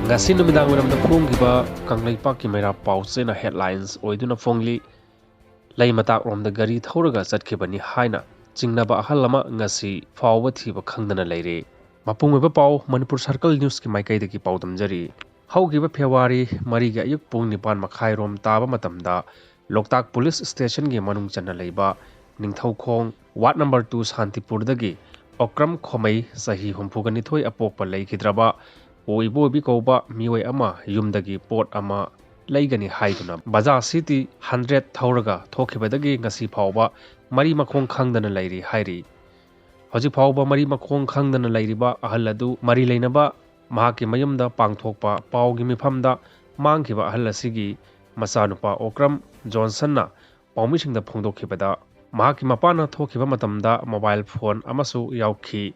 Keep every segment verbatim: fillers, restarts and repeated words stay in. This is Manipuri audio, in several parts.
ꯉꯁꯤ ꯅꯨꯃꯤꯗꯥꯡ ꯋꯥꯏꯔꯝꯗ ꯐꯣꯡꯈꯤꯕ ꯀꯪꯂꯩꯄꯥꯛꯀꯤ ꯃꯩꯔꯥ ꯄꯥꯎꯆꯦꯅ headlines ꯑꯣꯏꯗꯨꯅ ꯐꯣꯡꯂꯤ꯫ ꯂꯩ ꯃꯇꯥꯛꯂꯣꯝꯗ ꯒꯥꯔꯤ ꯊꯧꯔꯒ ꯆꯠꯈꯤꯕꯅꯤ ꯍꯥꯏꯅ ꯆꯤꯡꯅꯕ ꯑꯍꯜ ꯑꯃ ꯉꯁꯤ ꯐꯥꯎꯕ ꯊꯤꯕ ꯈꯪꯗꯅ ꯂꯩꯔꯦ꯫ ꯃꯄꯨꯡ ꯑꯣꯏꯕ ꯄꯥꯎ ꯃꯅꯤꯄꯨꯔ Circle Newsꯀꯤ ꯃꯥꯏꯀꯩꯗꯒꯤ ꯄꯥꯎꯗꯝꯖꯔꯤ꯫ ꯍꯧꯈꯤꯕ February ꯃꯔꯤꯒꯤ ꯑꯌꯨꯛ ꯄꯨꯡ ꯅꯤꯄꯥꯟ ꯃꯈꯥꯏꯔꯣꯝ ꯇꯥꯕ ꯃꯇꯝꯗ ꯂꯣꯛꯇꯥꯛ Police Stationꯒꯤ ꯃꯅꯨꯡ ꯆꯟꯅ ꯂꯩꯕ Ningthoukhong Ward number two ꯁꯥꯟꯇꯤꯄꯨꯔꯗꯒꯤ Okram ꯈꯣꯃꯩ, ꯆꯍꯤ ꯍꯨꯝꯐꯨꯒ ꯅꯤꯊꯣꯏ ꯑꯄꯣꯛꯄ, ꯂꯩꯈꯤꯗ꯭ꯔꯕ ꯑꯣ ꯏꯕꯣꯕꯤ ꯀꯧꯕ ꯃꯤꯑꯣꯏ ꯑꯃ ꯌꯨꯝꯗꯒꯤ ꯄꯣꯠ ꯑꯃ ꯂꯩꯒꯅꯤ ꯍꯥꯏꯗꯨꯅ Bajaj City hundred ꯊꯧꯔꯒ ꯊꯣꯛꯈꯤꯕꯗꯒꯤ ꯉꯁꯤ ꯐꯥꯎꯕ ꯃꯔꯤ ꯃꯈꯣꯡ ꯈꯪꯗꯅ ꯂꯩꯔꯤ ꯍꯥꯏꯔꯤ꯫ ꯍꯧꯖꯤꯛ ꯐꯥꯎꯕ ꯃꯔꯤ ꯃꯈꯣꯡ ꯈꯪꯗꯅ ꯂꯩꯔꯤꯕ ꯑꯍꯜ ꯑꯗꯨ ꯃꯔꯤ ꯂꯩꯅꯕ ꯃꯍꯥꯛꯀꯤ ꯃꯌꯨꯝꯗ ꯄꯥꯡꯊꯣꯛꯄ ꯄꯥꯎꯒꯤ ꯃꯤꯐꯝꯗ ꯃꯥꯡꯈꯤꯕ ꯑꯍꯜ ꯑꯁꯤꯒꯤ ꯃꯆꯥꯅꯨꯄꯥ ꯑꯣꯀ꯭ꯔꯝ ꯖꯣꯟꯁꯟꯅ ꯄꯥꯎꯃꯤꯁꯤꯡꯗ ꯐꯣꯡꯗꯣꯛꯈꯤꯕꯗ, ꯃꯍꯥꯛꯀꯤ ꯃꯄꯥꯅ ꯊꯣꯛꯈꯤꯕ ꯃꯇꯝꯗ mobile phone ꯑꯃꯁꯨ ꯌꯥꯎꯈꯤ꯫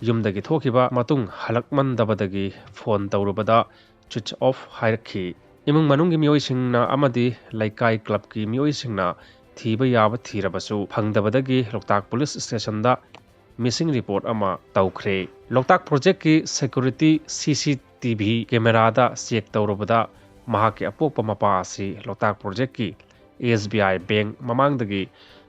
ꯌꯨꯝꯗꯒꯤ ꯊꯣꯛꯈꯤꯕ ꯃꯇꯨꯡ ꯍꯜꯂꯛꯃꯟꯗꯕꯗꯒꯤ phone ꯇꯧꯔꯨꯕꯗ switch off ꯍꯥꯏꯔꯛꯈꯤ꯫ ꯏꯃꯨꯡ ꯃꯅꯨꯡꯒꯤ ꯃꯤꯑꯣꯏꯁꯤꯡꯅ ꯑꯃꯗꯤ ꯂꯩꯀꯥꯏ clubꯀꯤ ꯃꯤꯑꯣꯏꯁꯤꯡꯅ ꯊꯤꯕ ꯌꯥꯕ ꯊꯤꯔꯕꯁꯨ ꯐꯪꯗꯕꯗꯒꯤ ꯂꯣꯛꯇꯥꯛ Police Stationꯗ missing report ꯑꯃ ꯇꯧꯈ꯭ꯔꯦ꯫ ꯂꯣꯛꯇꯥꯛ projectꯀꯤ security CCTV cameraꯗ check ꯇꯧꯔꯨꯕꯗ ꯃꯍꯥꯛꯀꯤ ꯑꯄꯣꯛꯄ ꯃꯄꯥ ꯑꯁꯤ ꯂꯣꯛꯇꯥꯛ projectꯀꯤ SBI bank ꯃꯃꯥꯡꯗꯒꯤ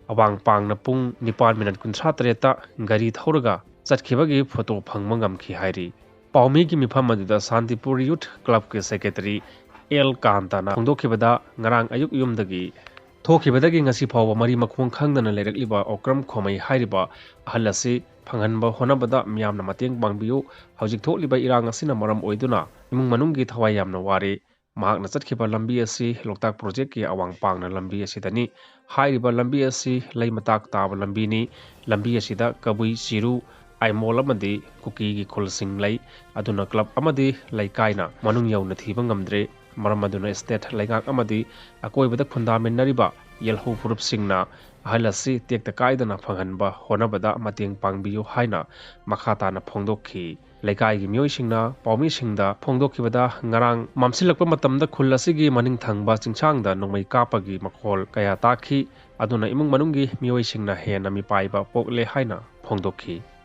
ꯑꯋꯥꯡ ꯄꯥꯡꯅ ꯄꯨꯡ ꯅꯤꯄꯥꯟ minute ꯀꯨꯟꯊ꯭ꯔꯥ ꯇꯔꯦꯠꯇ ꯒꯥꯔꯤ ꯊꯧꯔꯒ ꯆꯠꯈꯤꯕꯒꯤ photo ꯐꯪꯕ ꯉꯝꯈꯤ ꯍꯥꯏꯔꯤ꯫ ꯄꯥꯎꯃꯤꯒꯤ ꯃꯤꯐꯝ ꯑꯗꯨꯗ ꯁꯥꯟꯇꯤꯄꯨꯔ Youth Clubꯀꯤ secretary ꯑꯦꯜ ꯀꯥꯟꯇꯅ ꯐꯣꯡꯗꯣꯛꯈꯤꯕꯗ, ꯉꯔꯥꯡ ꯑꯌꯨꯛ ꯌꯨꯝꯗꯒꯤ ꯊꯣꯛꯈꯤꯕꯗꯒꯤ ꯉꯁꯤ ꯐꯥꯎꯕ ꯃꯔꯤ ꯃꯈꯣꯡ ꯈꯪꯗꯅ ꯂꯩꯔꯛꯂꯤꯕ ꯑꯣꯀ꯭ꯔꯝ ꯈꯣꯃꯩ ꯍꯥꯏꯔꯤꯕ ꯑꯍꯜ ꯑꯁꯤ ꯐꯪꯍꯟꯕ ꯍꯣꯠꯅꯕꯗ ꯃꯤꯌꯥꯝꯅ ꯃꯇꯦꯡ ꯄꯥꯡꯕꯤꯌꯨ꯫ ꯍꯧꯖꯤꯛ ꯊꯣꯛꯂꯤꯕ ꯏꯔꯥꯡ ꯑꯁꯤꯅ ꯃꯔꯝ ꯑꯣꯏꯗꯨꯅ ꯏꯃꯨꯡ ꯃꯅꯨꯡꯒꯤ ꯊꯋꯥꯏ ꯌꯥꯝꯅ ꯋꯥꯔꯦ꯫ ꯃꯍꯥꯛꯅ ꯆꯠꯈꯤꯕ ꯂꯝꯕꯤ ꯑꯁꯤ ꯂꯣꯛꯇꯥꯛ projectꯀꯤ ꯑꯋꯥꯡ ꯄꯥꯡꯅ ꯂꯝꯕꯤ ꯑꯁꯤꯗꯅꯤ꯫ ꯍꯥꯏꯔꯤꯕ ꯂꯝꯕꯤ ꯑꯁꯤ ꯂꯩ ꯃꯇꯥꯛ ꯇꯥꯕ ꯂꯝꯕꯤꯅꯤ꯫ ꯂꯝꯕꯤ ꯑꯁꯤꯗ ꯀꯕꯨꯏ, ꯆꯤꯔꯨ, ꯑꯥꯏꯃꯣꯜ ꯑꯃꯗꯤ ꯀꯨꯀꯤꯒꯤ ꯈꯨꯜꯁꯤꯡ ꯂꯩ꯫ ꯑꯗꯨꯅ club ꯑꯃꯗꯤ ꯂꯩꯀꯥꯏꯅ ꯃꯅꯨꯡ ꯌꯧꯅ ꯊꯤꯕ ꯉꯝꯗ꯭ꯔꯦ꯫ ꯃꯔꯝ ꯑꯗꯨꯅ state ꯂꯩꯉꯥꯛ ꯑꯃꯗꯤ ꯑꯀꯣꯏꯕꯗ ꯈꯨꯟꯗꯥꯃꯤꯟꯅꯔꯤꯕ ꯌꯦꯜꯍꯧ ꯐꯨꯔꯨꯞꯁꯤꯡꯅ ꯑꯍꯜ ꯑꯁꯤ ꯇꯦꯛꯇ ꯀꯥꯏꯗꯅ ꯐꯪꯍꯟꯕ ꯍꯣꯠꯅꯕꯗ ꯃꯇꯦꯡ ꯄꯥꯡꯕꯤꯌꯨ ꯍꯥꯏꯅ ꯃꯈꯥ ꯇꯥꯅ ꯐꯣꯡꯗꯣꯛꯈꯤ꯫ ꯂꯩꯀꯥꯏꯒꯤ ꯃꯤꯑꯣꯏꯁꯤꯡꯅ ꯄꯥꯎꯃꯤꯁꯤꯡꯗ ꯐꯣꯡꯗꯣꯛꯈꯤꯕꯗ, ꯉꯔꯥꯡ ꯃꯝꯁꯤꯜꯂꯛꯄ ꯃꯇꯝꯗ ꯈꯨꯜ ꯑꯁꯤꯒꯤ ꯃꯅꯤꯡ ꯊꯪꯕ ꯆꯤꯡꯁꯥꯡꯗ ꯅꯣꯡꯃꯩ ꯀꯥꯞꯄꯒꯤ ꯃꯈꯣꯜ ꯀꯌꯥ ꯇꯥꯈꯤ꯫ ꯑꯗꯨꯅ ꯏꯃꯨꯡ ꯃꯅꯨꯡꯒꯤ ꯃꯤꯑꯣꯏꯁꯤꯡꯅ ꯍꯦꯟꯅ ꯃꯤꯄꯥꯏꯕ ꯄꯣꯛꯂꯦ ꯍꯥꯏꯅ ꯐꯣꯡꯗꯣꯛꯈꯤ꯫